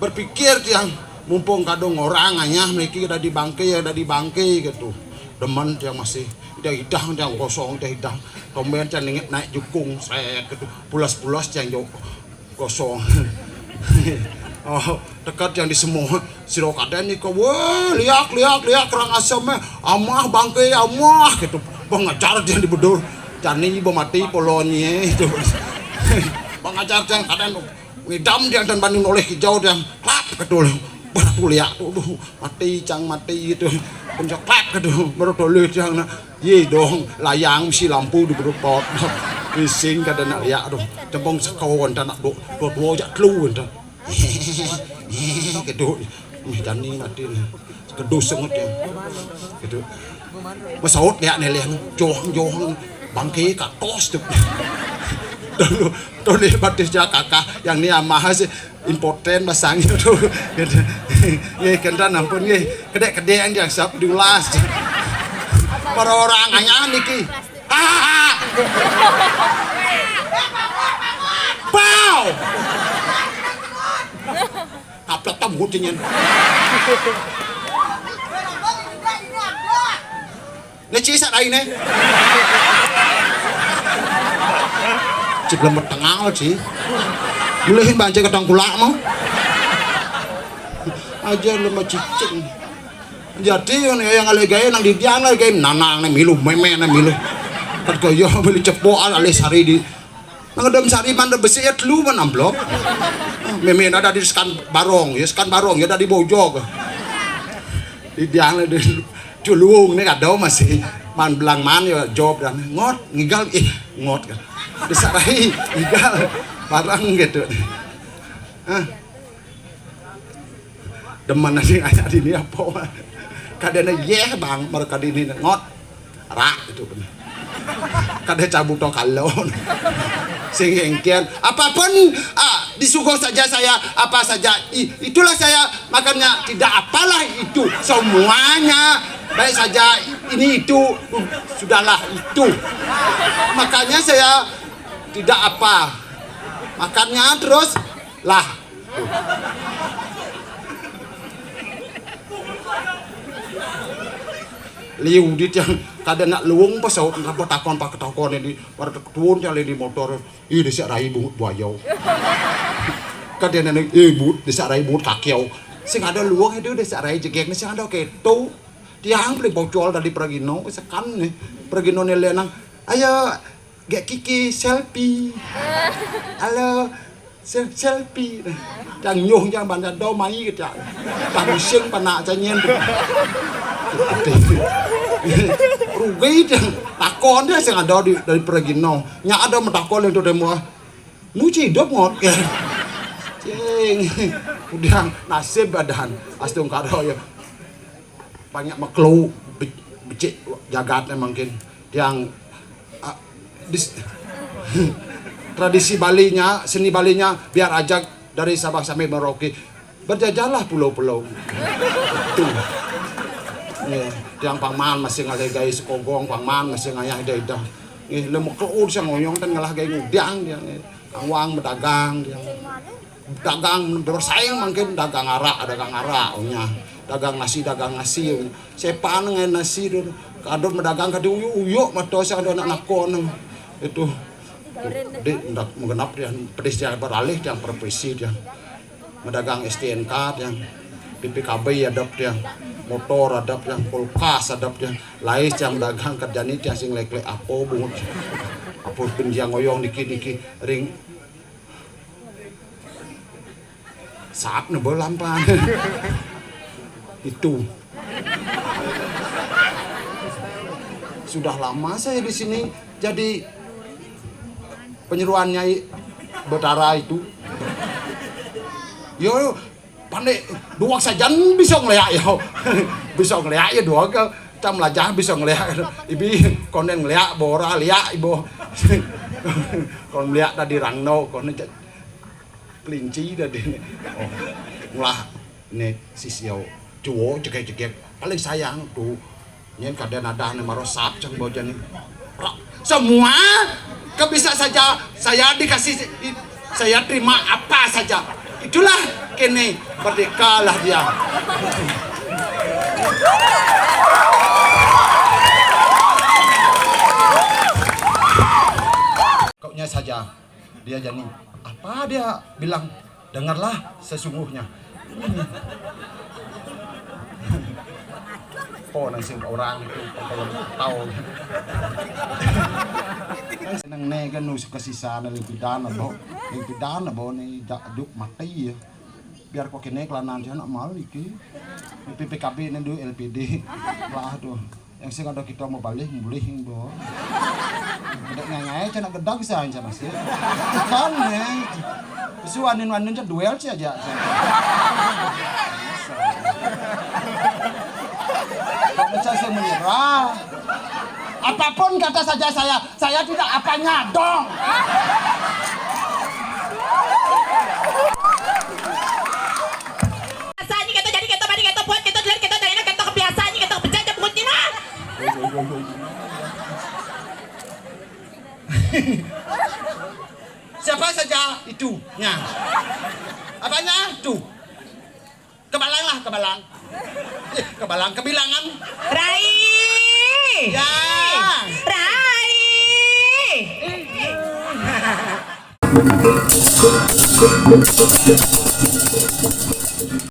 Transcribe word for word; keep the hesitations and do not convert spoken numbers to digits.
Berpikir tiang, mumpung kadung orang anyah mriki dadi bangke, ya dadi bangke gitu. Demen tiang masih, tiang idah tiang kosong, tiang idah. Tomben tiang nengok naik jukung, srek gitu. Pulas-pulas tiang jok kosong. Oh, teka tiang di semua. Sira kadén nika, wah, liak, liak, liak, kerang asem, eh. Amah bangke, amah gitu. Pengajar tiang di bedur. Jani ibu mati polonye itu. Pengajar tiang kadén ngidam tiang dan banding oleh kijau tiang. Klap kedul. Batu liak tu, duh, mati cang mati gitu. Pencak klap kedul. Baru toleh tiang nak. Ye dong, layang mesti lampu di berupot. Bising kada nak liak tu. Cempong sekawan tak nak dua, dua, dua jak telu tu. Keduk. Mih jani mati ni. Kedus sangat ya. Keduk. Masaut dia ni leh. Johang, johang. Bangke katos tu. Toleh batis ja kakah. Yang ni amah sih. Impoten basang tu. Gitu. Ye, kentan ampun ye. Kedek-kedek yang dia sap diulas. Para orang anyah niki. Ha, ha, ha. Pau. Kaplek tam gutingan. Ni ci sak rai ni. Ci belum bertengah lo ci. Melihin banjir ketang kulak mau. Aja lu mau cicing. Jadi yang yang alih gaya nang di dia alih gaya nanang ni milu meme ni milu. Kat kaya milu cepok alih sari di. Nang dem sari mandar besi ya telu man amplop. Meme ada di sekan barong ya sekan barong ya ada di bojog. Di dia alih di Julung ni kada masih man belang man ya job dan ngot ngigal ih ngot kan. Disarai ngigal barang gitu. Hah? Demen sing aya dini apa? Kadene yeh bang mereka dini ngot rak itu bener. Kada cabut to kalon. Sing engkian apapun ah, disuguh saja saya apa saja i, itulah saya makanya tidak apalah itu semuanya baik saja ini itu sudahlah itu makanya saya tidak apa makannya terus lah liu di tiang kada nak luung pasaut napa takon pak takon ini pada tuun tiang di motor ih desa rai bungut buaya kada nene ih but desa rai bungut kakiau sing ada luung itu desa rai jegek sing ada keto tiang beli bocol tadi pergino sekan nih pergino ni lenang ayo Gek kiki selfie. Halo, sel selfie. Tang nyuh jang banda do mai ke tiang. Tang sing panak canyen. Rugi tiang. Takon dia sing ada di dari pergi no. Nya ada metakon itu demo. Muji hidup ngot. Cing. Udah nasib badan. Astung kado ya. Banyak makhluk be-, becik jagatnya mungkin. Yang, ah, dis-, tradisi Balinya, seni Balinya biar aja dari Sabang sampai Merauke. Berjajalah pulau-pulau. Tuh. Nih, tiang pangman masih ngalegai sekogong, pangman masih ngayah ida-ida. Nih, lemu kelur siang ngoyong tan ngalah gai ngudiang dia. Nih. Awang berdagang dia. Dagang bersaing mungkin dagang arak, dagang arak, unya. Dagang nasi, dagang nasi, unya. Sepan ngai nasi tu. Kadun berdagang kadi uyuk-uyuk mata siang ada anak nakon. Itu. Di, ndak menggenap dia, pedis dia beralih dia profesi dia. Medagang S T N K dia. P P K B adap dia. Motor adap dia, kulkas adap dia. Lais dia medagang kerja ni dia sing lek-lek apa bungut. Apa pun dia ngoyong dikit-dikit ring sap ne bolampan. Itu. Sudah lama saya di sini jadi penyeruan Nyai Betara itu. Yo, yo, pandai dua sajan bisa ngeliat yo. Bisa ngeliat ya dua ke cam lajah bisa ngeliat. Ibi konen ngeliat bora liat ibo. Kon liat tadi rangno kon kelinci tadi. Oh, ngulah ni sisio cuo cekek-cekek. Paling sayang tu. Nyen kada nadah ni marosap cang boja ni. Ra-, semua ke bisa saja saya dikasih, saya terima apa saja. Itulah kini merdekalah dia. Koknya saja. Dia jadi apa dia bilang, "Dengarlah sesungguhnya." Oh, nang sing orang itu kalau tahu. Nang ne kan nu suka sisa nang limpidan abo. Limpidan abo ni jak juk mati ya. Biar kok kene kelanan dia nak mal iki. P P K B ni dulu L P D. Lah tu. Yang sing ada kita mau balik, boleh yang bawa. Ada ngangai cina gedang sih aja masih. Kan nih. Suanin wanin aja duel sih aja. Kok saya menyerah. Apapun kata saja saya, saya tidak apanya dong. Biasanya kita jadi kita bari kita buat kita dilihat kita dari kita kebiasaan kita kerja aja buat Cina. Siapa saja itu? Nya. Apanya? Tuh. Kebalang lah, kebalang. Eh, kebalang, kebilangan. Rai. Ya. Rai.